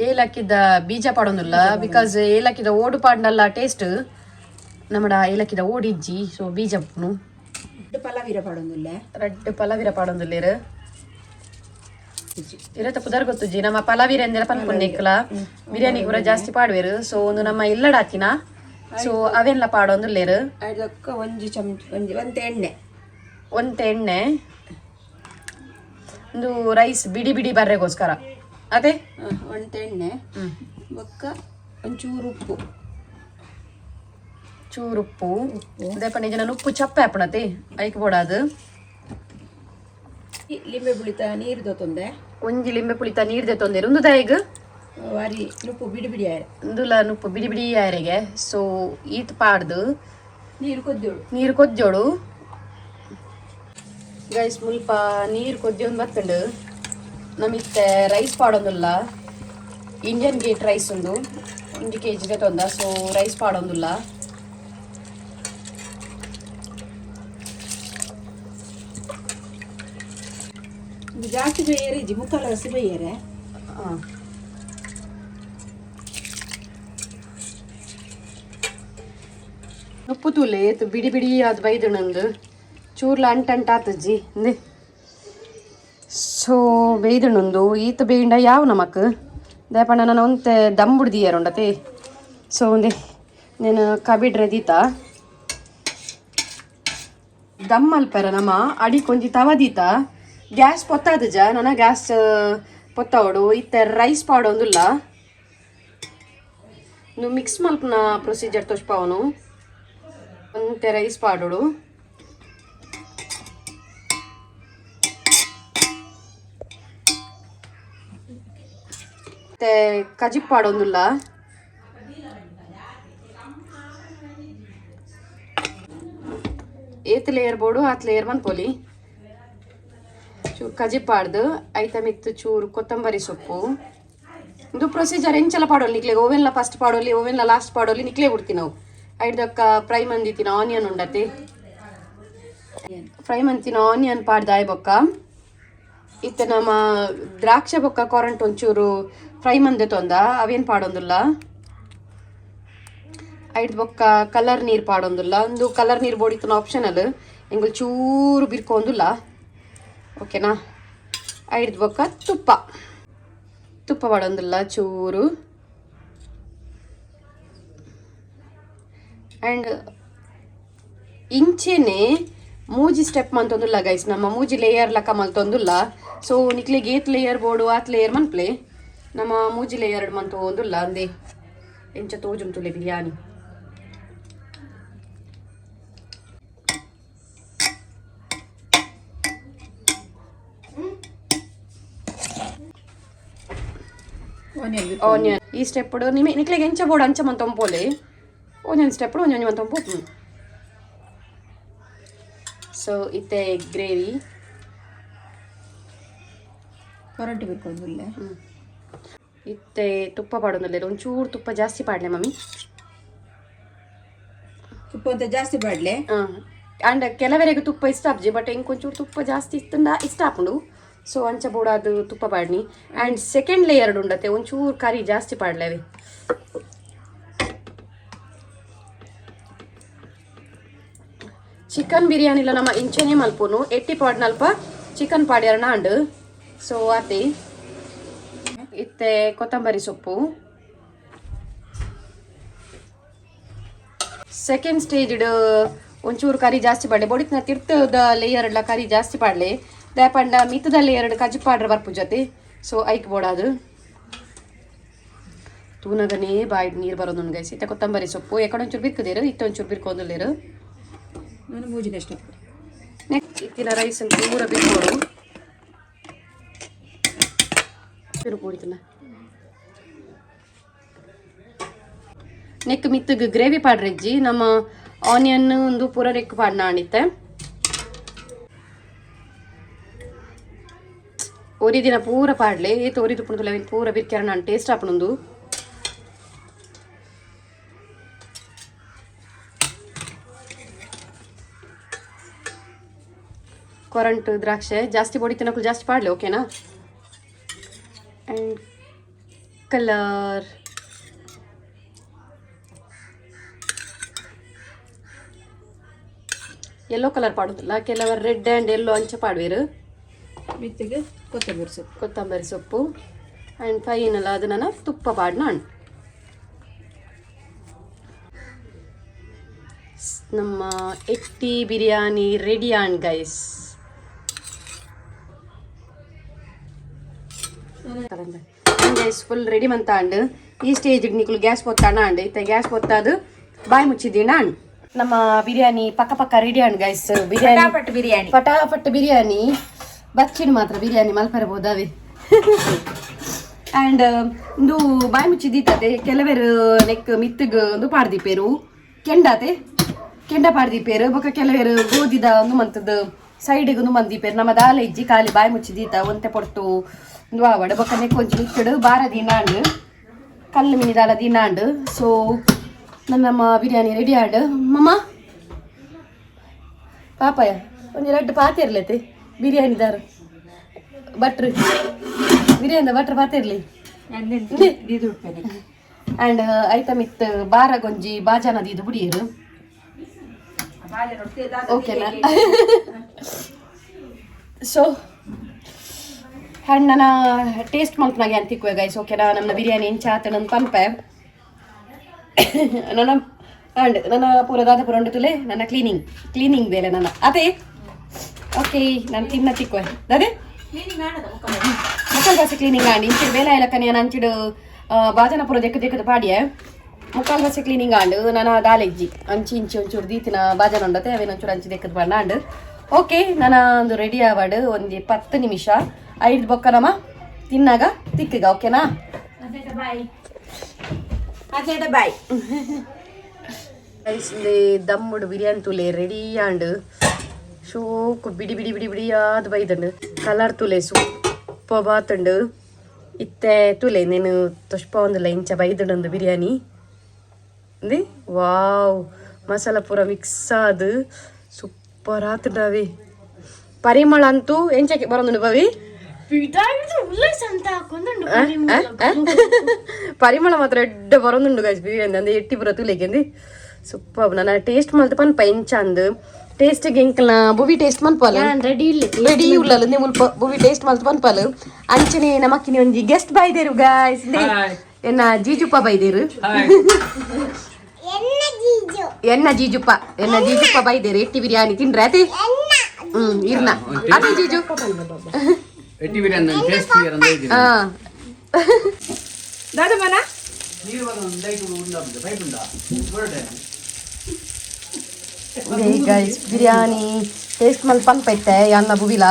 ಏಲಕ್ಕಿದ ಬೀಜ ಪಾಡೊಂದುಲ್ಲ, because ಏಲಕ್ಕಿದ ಓಡು ಪಾಡ್ನಲ್ಲ ಟೇಸ್ಟ್. ನಮ್ಮಡ ಏಲಕ್ಕಿದ ಓಡು ಇಜ್ಜಿ, ಸೊ ಬೀಜ ಉಪ್ಪುನು. ಪಲವೀರ ಪಾಡೊಂದುಲ್ಲೆ. ರಡ್ಡ್ ಪಲವೀರ ಪಾಡೊಂದುಲ್ಲೆರ್. ಇರತ ಪುದರ್ ಗೊತ್ತುಜ್ಜಿ. ನಮ್ಮ ಪಲವೀರ ಎಂದೆಲ ಪನ್ಪುನ್ನೆಕ್ಲ ಬಿರಿಯಾನಿ ಪೂರ ಜಾಸ್ತಿ ಪಾಡುವೆರ್. ಸೊ ಒಂದು ನಮ್ಮ ಇಲ್ಲಡಾತಿನ, ಸೊ ಅವೆಲ್ಲ ಪಾಡೊಂದುಲ್ಲೆರ್. ಅದಕ್ಕ ಒಂಜಿ ಚಮಚ, ಒಂಜಿ ಒಂತೆ ಎಣ್ಣೆ. ಒಂತೆ ಎಣ್ಣೆ. ಒಂದು ರೈಸ್ ಬಿಡಿ ಬಿಡಿ ಬರ್ರೆಗೋಸ್ಕರ ಅದೇ. ಒಂತೆ ಎಣ್ಣೆ, ಬೊಕ್ಕ ಒಂಚೂರು ಉಪ್ಪು. ಚೂರು ಉಪ್ಪು. ಅದೇ ಪಂಡ ಜನ ಉಪ್ಪು ಚಪ್ಪೆ ಆಪಣತೆ, ಐಕ್ ಬೋಡಾದು. ಈ ಲಿಂಬೆ ಪುಳಿತ ನೀರು ದೊತ್ತೊಂದೆ. ಒಂಜಿ ಲಿಂಬೆ ಪುಳಿತ ನೀರ್ ದೆತ್ತೊಂದೇರು. ಒಂದು ದಾಯಿಗ್? ವಾರಿ ನುಪ್ಪು ಬಿಡಿ ಬಿಡಿ ಆಯ್ರೆ. ಇಂದುಲ ನುಪ್ಪು ಬಿಡಿ ಬಿಡಿ ಆಯರೆಗೆ. ಸೊ ಈತ್ ಪಾಡ್ದು ನೀರು ಕೊದ್ದೋಡು. ನೀರು ಕೊಜ್ಜೋಡು ಗೈಸ್. ಮುಲ್ಪ ನೀರು ಕೊಜ್ಜೊಂದು ಬತ್ತುಂಡು. ನಮಿತ್ತೆ ರೈಸ್ ಪಾಡೊಂದುಲ್ಲ. ಇಂಡಿಯನ್ ಗೇಟ್ ರೈಸ್ ಉಂದು, 1 ಕೆಜಿ ತೊಂದ. ಸೊ ರೈಸ್ ಪಾಡೊಂದುಲ್ಲ. ಇದು ಜಾಸ್ತಿ ಬೇಯರೆ ಇಜ್ಜಿ, ಮುಕ್ಕಾಲು ಹಸಿ ಬೇಯರೆ. ಉಪ್ಪು ತೂಲೆ, ಏತ್ ಬಿಡಿ ಬಿಡಿ ಅದು ಬೈದುಣಂದು. ಚೂರ್ಲ ಅಂಟಂಟ ಆತಜ್ಜಿ ಇಂದೆ. ಸೊ ಬೇಯ್ದುಣಂದು. ಈತ ಬೇಂಡ ಯಾವ ನಮಕ್ ದಾಯಪಂಡ ನಾನು ಒಂತೆ ದಮ್ ಬುಡ್ದಿಯರುಂಡತೆ. ಸೊ ಒಂದೆ నేను ಕಬಿಡ್ರೆ ದೀತ ದಮ್ ಮಲ್ಪೆರ. ನಮ್ಮ ಅಡಿ ಕೊಂಜಿ ತವ ದೀತ. ಗ್ಯಾಸ್ ಪೊತ್ತಾದಜ, ನನ್ನ ಗ್ಯಾಸ್ ಪೊತ್ತಾವಡು. ಇತ್ತೆ ರೈಸ್ ಪಾಡೊಂದುಲ್ಲ. ನು ಮಿಕ್ಸ್ ಮಲ್ಪುನ ಪ್ರೊಸೀಜರ್ ತೋಜ್ಪಾವನು. ಒಂತೆ ರೈಸ್ ಪಾಡೋಡು. ಮತ್ತೆ ಕಜಿಪ್ ಪಾಡೊಂದುಲ್ಲ. ಏತ್ ಲೇಯರ್ ಬೋಡು ಆತ್ ಲೇಯರ್ ಮನ್ಪೊಲಿ. ಚೂರು ಕಜಿಪ್ ಪಾಡ್ದು ಐತ ಮಿತ್ತು ಚೂರು ಕೊತ್ತಂಬರಿ ಸೊಪ್ಪು. ಇದು ಪ್ರೊಸೀಜರ್ ಎಂಚಲ ಪಾಡೋಲಿ. ನಿಕ್ಲೆ ಓವೆನ್ಲ ಫಸ್ಟ್ ಪಾಡೋಲಿ, ಓವೆನ್ಲ ಲಾಸ್ಟ್ ಪಾಡೋಲಿ, ನಿಕ್ಲೆ ಬಿಡ್ತಿ ನಾವು. ಐಡ್ದಕ್ಕ ಫ್ರೈ ಮಂದಿತ್ತಿನ ಆನಿಯನ್ ಉಂಡತೆ. ಫ್ರೈ ಮಂತಿನ ಆನಿಯನ್ ಪಾಡ್ದಾಯ್ ಬೊಕ್ಕ ಇತ್ತೆ ನಮ್ಮ ದ್ರಾಕ್ಷ ಬೊಕ್ಕ ಕೊರಂಟ್ ಒಂಚೂರು ಫ್ರೈ ಮಂದೆ ತೊಂದ, ಅವೇನು ಪಾಡೊಂದುಲ್ಲ. ಐಡ್ ಬೊಕ್ಕ ಕಲರ್ ನೀರು ಪಾಡೊಂದುಲ್ಲ. ಒಂದು ಕಲರ್ ನೀರು ಬೋಡಿತ್ತನ ಆಪ್ಷನಲ್. ಎಂಗುಲ್ ಚೂರು ಬಿರ್ಕೊಂದುಲ್ಲ, ಓಕೆನಾ? ಐಡ್ದು ಬೊಕ್ಕ ತುಪ್ಪ, ತುಪ್ಪ ಪಾಡೊಂದುಲ್ಲ ಚೂರು. ಆ್ಯಂಡ್ ಇಂಚೆನೆ ಮೂಜಿ ಸ್ಟೆಪ್ ಮಂತೊಂದುಲ್ಲ ಗೈಸ್. ನಮ್ಮ ಮೂಜಿ ಲೇಯರ್ ಲಕ್ಕ ಮಲ್ತೊಂದುಲ್ಲ. ಸೊ ನಿಕ್ಲೆಗ್ ಏತ್ ಲೇಯರ್ ಬೋಡು ಆತ್ ಲೇಯರ್ ಮನ್ಪ್ಲೆ. ನಮ್ಮ ಮೂಜಿ ಲೇಯರ್ ಮಂತೊಂದುಲ್ಲ. ಅಂದೆ ಎಂಚ ತೋಜುಂಟುಲೆ ಬಿರಿಯಾನಿ. ಆನಿಯನ್. ಆನಿಯನ್ ಈ ಸ್ಟೆಪ್ ನಿಮೆ ನಿಕ್ಲೆಗ್ ಎಂಚ ಬೋಡು ಅಂಚ ಮಂತೊಂಪೋಲೆ. ಒಂಜೊಂದು ಸ್ಟೆಪ್ ಒಂಜೊಂಜಿ ಮಂತೊಂಪೋ. ಸೊ ಇತ್ತೆ ಗ್ರೇವಿ. ಕೊರಂಟಿ ಬಿರ್ಕೊಂದುಲ್ಲೆ. ಇತ್ತೆ ತುಪ್ಪ ಪಾಡೊಂದುಲ್ಲೆರ್. ಒಂಚೂರು ತುಪ್ಪ ಜಾಸ್ತಿ ಪಾಡ್ಲೆ ಮಮ್ಮಿ. ತುಪ್ಪ ಅಂತ ಜಾಸ್ತಿ ಬಾಡ್ಲೆ. ಆಂಡ ಕೆಲವರೆಗೆ ತುಪ್ಪ ಇಷ್ಟ ಆಪ್ಜಿ, ಬಟ್ ಎಂಕ್ ಒಂಚೂರು ತುಪ್ಪ ಜಾಸ್ತಿ ಇತ್ತಂದ ಇಷ್ಟ ಆಪುಂಡು. ಸೊ ಅಂಚ ಬೋಡಾದ್ ತುಪ್ಪ ಪಾಡ್ನಿ. ಆ್ಯಂಡ್ ಸೆಕೆಂಡ್ ಲೇಯರ್ ಉಂಡತೆ, ಒಂಚೂರು ಕರಿ ಜಾಸ್ತಿ ಪಾಡ್ಲೇವೆ. ಚಿಕನ್ ಬಿರಿಯಾನಿಲ ನಮ್ಮ ಇಂಚೆನೆ ಮಲ್ಪುನು. ಎಟ್ಟಿ ಪಾಡ್ನಲ್ಪ ಚಿಕನ್ ಪಾಡ್ಯಾರಣ ಅಂಡ್. ಸೊ ಆತೆ. ಇತ್ತೆ ಕೊತ್ತಂಬರಿ ಸೊಪ್ಪು. ಸೆಕೆಂಡ್ ಸ್ಟೇಜ್ ಒಂಚೂರು ಕರಿ ಜಾಸ್ತಿ ಪಾಡ್ಲೆ. ಬೊಡಿತ್ನ ತಿರ್ತದ ಲೇಯರ್ ಎಲ್ಲ ಕರಿ ಜಾಸ್ತಿ ಪಾಡ್ಲೆ. ದಾಯಪಂಡ ಮಿತ್ತದ ಲೇಯರ್ ಕಜ್ಜಿ ಪಾಡ್ರೆ ಬರ್ಪು ಜೊತೆ. ಸೊ ಐಕ್ ಬೋಡಾದು. ತೂನಗನೇ ಬಾಯಿಡ್ ನೀರು ಬರೋದು ಗೈಸ್. ಇತ್ತೆ ಕೊತ್ತಂಬರಿ ಸೊಪ್ಪು ಎಕಡೆ ಒಂಚೂರು ಬಿರ್ಕುದೇರು, ಇತ್ತೆ ಒಂಚೂರು ಬಿರ್ಕೊಂದುಲ್ಲೇರು. ನಾನು ಮೂಜಿನ ಸ್ಟೆಪ್. ನೆಕ್ಸ್ಟ್ ಇತ್ತಿನ ರೈಸ್ ಪೂರ ಬಿರ್ಕೋಡು ಬಿರ್ಕೊಡಿತನ. ನೆಕ್ ಮಿತ್ತಗ್ ಗ್ರೇವಿ ಪಾಡ್ರೆಜ್ಜಿ. ನಮ್ಮ ಆನಿಯನ್ ಒಂದು ಪೂರ ರೆಕ್ ಪಾಡ್ನ ಆಣಿತ್ತೆ. ಒರಿ ದಿನ ಪೂರ ಪಾಡ್ಲೆ. ಏತ್ ಒರಿದು ಪುಣುದುಲ ಪೂರ ಬಿರ್ಕ್ಯಾರ ನಾನು ಟೇಸ್ಟ್ ಆಪುಣುಂದು. ಕೊರಂಟ್ ದ್ರಾಕ್ಷೆ ಜಾಸ್ತಿ ಬೊಡಿ ತಿನ್ನಕ್ಕೂ ಜಾಸ್ತಿ ಪಾಡ್ಲೆ, ಓಕೆನಾ? And colour. Yellow colour ಪಾಡೋದಿಲ್ಲ, ಕೆಲವರು red and yellow ಅಂಚ ಪಾಡುವೆರು. ಮಿತ್ತಿಗೆ ಕೊತ್ತಂಬರಿ ಸೊಪ್ಪು. ಕೊತ್ತಂಬರಿ ಸೊಪ್ಪು ಆ್ಯಂಡ್ ಫೈನಲ್ ಅದು ನನ್ನ ತುಪ್ಪ ಪಾಡ್ನ. ನಮ್ಮ ಎಟ್ಟಿ biryani ready on guys. Guys, full ready ಮಂತ and ಈ ಸ್ಟೇಜ್ ನಿಕುಲು ಗ್ಯಾಸ್ ಪೊತ್ತಾಣ ಅಂಡ್ ಇತ್ತ ಗ್ಯಾಸ್ ಪೊತ್ತಾದು ಬಾಯಿ ಮುಚ್ಚಿದ್ದೀನ. ನಮ್ಮ ಬಿರಿಯಾನಿ ಪಕ್ಕ ಪಕ್ಕ ready and guys biryani. ಫಟಾಫಟ್ biryani. ಫಟಾಫಟ್ biryani. ಬಚ್ಚಿನ ಮಾತ್ರ ಬಿರಿಯಾನಿ ಮಲ್ಪರಬಹುದಾವೆ. ಆ್ಯಂಡ್ ಇಂದು ಬಾಯಿ ಮುಚ್ಚಿದ್ದೀತತೆ. ಕೆಲವರು ನೆಕ್ ಮಿತ್ತಗ್ ಒಂದು ಪಾಡ್ದಿಪೇರು, ಕೆಂಡಾತೆ, ಕೆಂಡ ಪಾಡ್ದಿಪೇರು. ಬೊಕ ಕೆಲವರು ಗೋಧಿದ ಒಂದು ಮಂತದ ಸೈಡ್ಗೆ ಒಂದು ಮಂದಿಪೇರು. ನಮ್ಮ ದಾಲ ಇಜ್ಜಿ, ಖಾಲಿ ಬಾಯಿ ಮುಚ್ಚಿದೀತ ಒಂತೆ ಪೊರ್ತು ಒಂದು ಆವಡ. ಬೊಕ ನೆಕ್ ಒಂಜಿ ಮಿತ್ತಡು ಬಾರ ದಿನಾಂಡ್ ಕಲ್ಲು ಮಿನಿ ದಾಲ ದಿನಾಂಡ್. ಸೊ ನಮ್ಮ ಬಿರಿಯಾನಿ ರೆಡಿ ಆಂಡ್. ಮಮ್ಮ ಪಾಪಾಯ ಒಂಜಿ ರಡ್ಡು ಪಾತೆ ಇರ್ಲೈತೆ ಬಿರಿಯಾನಿದಾರು ಭಟ್ರು, ಬಿರಿಯಾನಿ ಭಟ್ರು ಪಾತೆ ಇರ್ಲಿ. ಆ್ಯಂಡ್ ಐತ ಮಿತ್ ಬಾರ ಗೊಂಜಿ ಬಾಜಾನದ ಇದು ಬುಡಿಯರು, ಓಕೆನಾ? ಸೊ ಆ್ಯಂಡ್ ನನ್ನ ಟೇಸ್ಟ್ ಮಲ್ಪನಾಗೆ ಅಂತಿಕ್ವೆ ಗೈಸ್, ಓಕೆನಾ? ನಮ್ಮ ಬಿರಿಯಾನಿ ಇಂಚ ಆತನ ಪನ್ಪೆ ನನ್ನ. ಆ್ಯಂಡ್ ನನ್ನ ಪೂರ ದಾದ ಪೂರ ಉಂಡು ತುಲೆ. ನನ್ನ ಕ್ಲೀನಿಂಗ್ ಕ್ಲೀನಿಂಗ್ ಬೇಲೆ ನನ್ನ ಅದೇ. ಓಕೆ, ನಾನು ತಿನ್ನ ತಿಕ್ವೆ ಅದೇ. ಮುಕ್ಕಾಲ್ ಬಾಸೆ ಕ್ಲೀನಿಂಗ್ ಆಂಡ್. ಇಂಚಿಡು ಬೇಲೆ ಆಯ್ಲಕ್ಕ ನಾನು ಅಂಚಿಡು ಬಾಜನ ಪೂರ ದೆಕ್ಕ ದೆಕ್ಕದ ಪಾಡಿಯೆ. ಮುಕ್ಕಾಲ್ ಬಾಸೆ ಕ್ಲೀನಿಂಗ್ ಆಂಡ್. ನನ್ನ ದಾಲೆಜ್ಜಿ ಅಂಚಿ ಇಂಚಿ ಒಂಚೂರು ದೀತಿನ ಬಾಜನ ಉಂಡತೆ, ಅವೇನು ಒಂಚೂರು ಅಂಚಿ ದೆಕ್ಕದ ಪಾಡ ಆಂಡ್. ಓಕೆ, ನಾನು ಒಂದು ರೆಡಿ ಆವಾಡು ಒಂದು 10 ನಿಮಿಷ ಐದು ಬೊಕ್ಕ ನಮ್ಮ ತಿನ್ನಾಗ ತಿಕ್ಕಗ, ಓಕೆನಾ? Bye bye. ದಮ್ಮುಡು ಬಿರಿಯಾನಿ ತುಲೆ ರೆಡಿ ಆಂಡ್. ಶೋಕು ಬಿಡಿ ಬಿಡಿ ಬಿಡಿ ಬಿಡಿಯಾದ ಬೈದಂಡು. Colour ತುಲೆ super ಬಾತುಂಡು. ಇತ್ತೆ ತುಲೆ నేను ತೊಷ್ಪ ಒಂದುಲ್ಲ ಇಂಚ ಬೈದಂಡು ಬಿರಿಯಾನಿ. ಅಂದೆ ವಾವ್, ಮಸಾಲ ಪೂರ ಮಿಕ್ಸ್ ಆದ್ ಸೂಪರ್ ಆತುಂಡವೆ. ಪರಿಮಳ ಅಂತೂ ಎಂಚಕ್ಕೆ ಬರೋದುಂಡು ಬವಿ. ಆ? ಆ? ಆ? ಪರಿಮಳ ಮಾತ್ರ ಎಡ್ಡೆ ಬರೋದುಂಡು ಗೈಸ್ ಬಿರಿಯಾನಿ. ಅಂದ್ರೆ ಎಟ್ಟಿ ಪೂರ ತುಲೆಗೆಂದು ಸೂಪರ್. ನನ್ನ ಟೇಸ್ಟ್ ಮಲ್ತ ಪನ್ಪ ಎಂಚ ಅಂದ್. ಟೇಸ್ಟ್ ಎಂಕಲ್ನ ಬುವಿ ಟೇಸ್ಟ್ ಮನ್ಪಲ್ಲ. ರೆಡಿ ಇಲ್ಲ. ರೆಡಿ ಉಲ್ಲಲ್ಲ ಮುಲ್ಪ ಬುವಿ ಟೇಸ್ಟ್ ಮಲ್ತ ಪನ್ಪಲ್. ಅಂಚನೆ ನಮಕ್ಕಿನಿ ಒಂಜಿ ಗೆಸ್ಟ್ ಬೈದೇರು ಗಾಯ್ಸ್. ಎನ್ನ ಜೀಜುಪ್ಪ ಬೈದೇರು. ಎನ್ನ ಜೀಜುಪ್ಪ, ಎನ್ನ ಜೀಜುಪ್ಪ ಬೈದೇರು. ಎಟ್ಟಿ ಬಿರಿಯಾನಿ ತಿಂಡ್ರೆ ಅದೇ. ಇರ್ನ ಅದೇ ಜೀಜು. ಎಟ್ಟಿ ಬಿರಿಯಾನಿ ಟೇಸ್ಟ್. ಹಾ. ದಾದ ಮನ. ಗೈಸ್, ಬಿರಿಯಾನಿ ಟೇಸ್ಟ್ ಮಲ್ ಪನ್ಪ ಇತ್ತೆ ಯಾನ್ನ ಬುವಿಲ.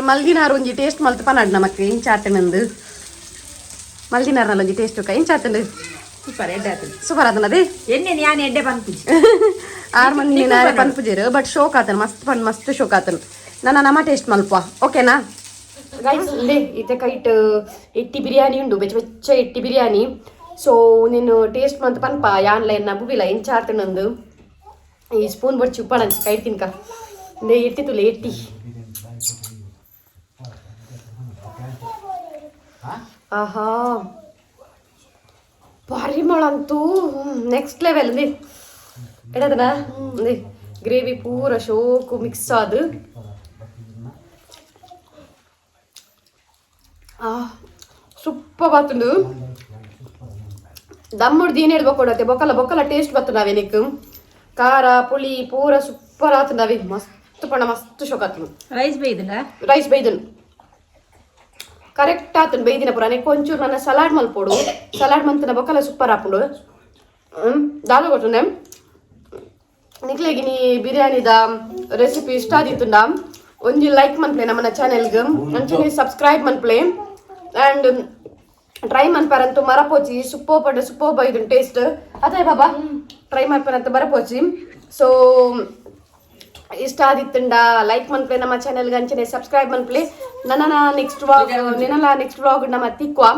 ಮಲ್ದಿನಾರು ಒಂಜಿ ಟೇಸ್ಟ್ ಮಲ್ತ್ ಪನಾಡ್ ನಮಕ್ ಇಂಚಾತನಂದು. ಮಲ್ದಿನಾರ್ನಲ್ಲ ಒಂಜಿ ಟೇಸ್ಟ್ ಇಂಚಾತಂಡು. ಸೂಪರ್, ಎಡ್ಡೆ ಆತದೆ. ಸೂಪರ್ ಆತನದೇ. ಎಣ್ಣೆ ಯಾನ್ ಎಡ್ಡೆ ಪನ್ಪುಜಿ. ಆರು ಮಂದಿ ನಾಳೆ ಪನ್ಪುಜೇರು, ಬಟ್ ಶೋಕ್ ಆತನ ಮಸ್ತ್ ಪನ್, ಮಸ್ತ್ ಶೋಕ್ ಆತನ. ನನ್ನ ನಮ್ಮ ಟೇಸ್ಟ್ ಮಲ್ಪ, ಓಕೆನಾ ಗೈಸ್? ಲೇ ಇತ್ತೆ ಕೈಟ್ ಎಟ್ಟಿ ಬಿರಿಯಾನಿ ಉಂಡು, ಬೆಚ್ಚ ಬೆಚ್ಚ ಎಟ್ಟಿ ಬಿರಿಯಾನಿ. ಸೊ ನೀನು ಟೇಸ್ಟ್ ಮಂತ್ ಪನ್ಪ ಯಾನ್ಲ ಎನ್ನ ಬುಬಿಲ ಎಂಚ ಆತನಂದು. ಈ ಸ್ಪೂನ್ ಬಡ್ಚಿ, ಉಪ್ಪಾಡಂಚಿ ಕೈ ತಿನ್ಕ. ಲೇ ಎಟ್ಟಿ ತುಲೆ ಎಟ್ಟಿ. ಆಹಾ, ಪರಿಮಳ ಅಂತೂ ನೆಕ್ಸ್ಟ್ ಲೆವೆಲ್. ಅಂದಿ ಎಡದನ ಗ್ರೇವಿ ಪೂರ ಶೋಕು ಮಿಕ್ಸ್ ಆದು. ಆ ಸೂಪರ್ ಬಾತುಂಡು. ದಮ್ಮುಡು ದೀನ ಹಿಡ್ಬೇಕು ಬೊಕ್ಕಲ ಬೊಕ್ಕಲ ಟೇಸ್ಟ್ ಬತ್ತು ನಾವೇನಿಕ್. ಖಾರ ಪುಳಿ ಪೂರ ಸೂಪರ್ ಆತು ನಾವೇ. ಮಸ್ತ್ ಪಣ ಮಸ್ತ್ ಶೋಕ್ ಆತು. ರೈಸ್ ಬೈದಿಲ್ಲ. ರೈಸ್ ಬೈದನ್ ಕರೆಕ್ಟ್ ಆತನ್ ಬೈದಿನ ಪುರ. ಒಂಚೂರು ನನ್ನ ಸಲಾಡ್ ಮಲ್ಪೋಡು. ಸಲಾಡ್ ಮಂತನ ಬೊಕ್ಕಲ ಸೂಪರ್ ಆಪುಂಡು. ದಾದ ಕೊಟ್ಟುಂಡೆ ನಿಕ್ಲೆಗಿನಿ ಬಿರಿಯಾನಿದ ರೆಸಿಪಿ ಇಷ್ಟ ಆದಿತ್ತುಂಡ ಒಂಜಿ ಲೈಕ್ ಮನ್ಪ್ಲೆ, ನಮ್ಮನ ಚಾನೆಲ್ಗ್ ಅಂಚನೆ ಸಬ್ಸ್ಕ್ರೈಬ್ ಮನ್ಪ್ಲೆ. ಆ್ಯಂಡ್ ಟ್ರೈ ಮನ್ಪಾರಂತೂ ಮರಪೋಚಿ. ಸೂಪರ್ ಪಂಡ ಸೂಪರ್ ಬೈದುನ್ ಟೇಸ್ಟ್ ಅದೇ ಬಾಬಾ. ಟ್ರೈ ಮನ್ಪರಂತ ಮರಪೋಚಿ. ಸೊ ಇಷ್ಟ ಆದಿತ್ತಂಡ ಲೈಕ್ ಮನ್ಪ್ಲೆ, ನಮ್ಮ ಚಾನೆಲ್ಗೆ ಅಂಚನೆ ಸಬ್ಸ್ಕ್ರೈಬ್ ಮನ್ಪ್ಲೆ. ನನ್ನ ನೆಕ್ಸ್ಟ್ ವ್ಲಾಗ್, ನೆನಲ ನೆಕ್ಸ್ಟ್ ವ್ಲಾಗ್ ನಮ್ಮ ತಿಕ್ವಾ,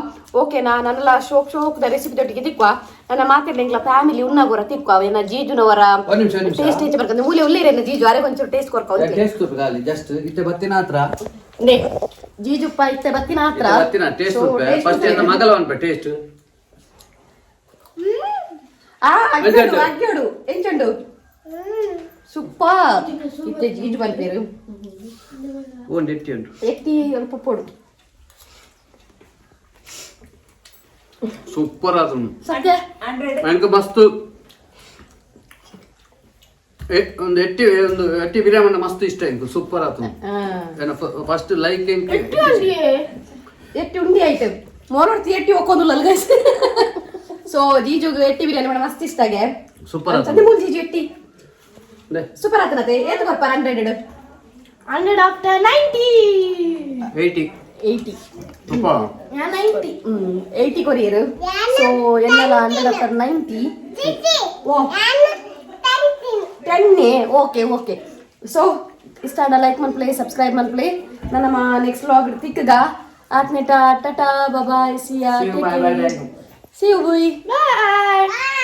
ಓಕೆನಾ? ನನ್ನಲ ಶೋಕ್ ಶೋಕ್ the recipe ದೊಟ್ಟಿಗೆ ತಿಕ್ವಾ. ನನ್ನ ಮಾತಾಡ್ಲಿಂಗ್ಲ ಫ್ಯಾಮಿಲಿ ಉನ್ನಾಗೋರ ತಿಕ್ವಾ. ಏನ ಜೀಜುನವರ ಒಂದ್ ನಿಮಿಷ, ಒಂದ್ ನಿಮಿಷ. ಟೇಸ್ಟ್ ಹೆಚ್ಚು ಬರ್ಕಂದ್ರೆ ಮೂಲೆ ಉಲ್ಲೇರೇನ ಜೀಜು ಅರೆ ಒಂಚೂರು ಟೇಸ್ಟ್ ಕೊರ್ಕ. ಟೇಸ್ಟ್ ತೂಪೆ ಜಸ್ಟ್ ಇತ್ತೆ ಬತ್ತಿನ ಹತ್ರ. ನೇ ಜೀಜುಪ್ಪ ಇತ್ತೆ ಬತ್ತಿನ ಹತ್ರ. ಬತ್ತಿನ ಟೇಸ್ಟ್ So, taste first ತೂಪೆ. ಮಗಲ ಒನ್ಪೆ ಟೇಸ್ಟ್. ಆ ಅಗ್ಗಡು. ಎಂಚುಂಡು? ಅಗ್ಗಡು ಎಂಚುಂಡು? ಸೂಪರ್. ಇತ್ತೆ ಜೀಜು ಪನ್ಪೇರು. ಒಂದು ಎಟ್ಟಿ ಉಂಟು. ಎತ್ತಿ ಅಲ್ಪ ಪೊಡು. ಸೂಪರ್ ಆತು. ಸತ್ಯ. 100. ನನಗೆ ಮಸ್ತ್ ಒಂದು ಎಟ್ಟಿ, ಒಂದು ಎಟ್ಟಿ ಬಿರಿಯಾನಿ ಮಸ್ತ್ ಇಷ್ಟ ಇಂಕು. ಸೂಪರ್ ಆತು. First like. ಎಟ್ಟಿ ಉಂಡಿಯೇ, ಎಟ್ಟಿ ಉಂಡಿ ಐಟಮ್ ಮೋನೋಡ್ತಿ ಎಟ್ಟಿ ಒಕ್ಕೊಂದುಲ್ಲ ಗೈಸ್. ಸೊ ಜೀಜುಗ್ ಎಟ್ಟಿ ಬಿರಿಯಾನಿ ಮೇಡಮ್ ಮಸ್ತ್ ಇಷ್ಟ ಆಗೆ. ಸೂಪರ್ ಆತು. ಚಂದ ಮೂಲ್ jiju ಎಟ್ಟಿ super ಆತನತೆ. ಏತು ಕೊರ್ಪಾರ 100? 100 after 90. 80. 80. Super. 90. 80 courier. So ಎಲ್ಲೆಲ್ಲ 100 ಆಫ್ಟರ್ 90. ಓ, ಟೆನ್ನೇ. Okay okay. ಸೊ ಇಷ್ಟ ಆಡ ಲೈಕ್ ಮನ್ಪ್ಲೆ, ಸಬ್ಸ್ಕ್ರೈಬ್ ಮನ್ಪ್ಲೆ. ನನ್ನ ನೆಕ್ಸ್ಟ್ ವ್ಲಾಗ್ ತಿಕ್ಕಗ ಆತ್ನೇಟ. Tata, bye, see ya. See you, bye, bye, bye. See you, bye. Bye.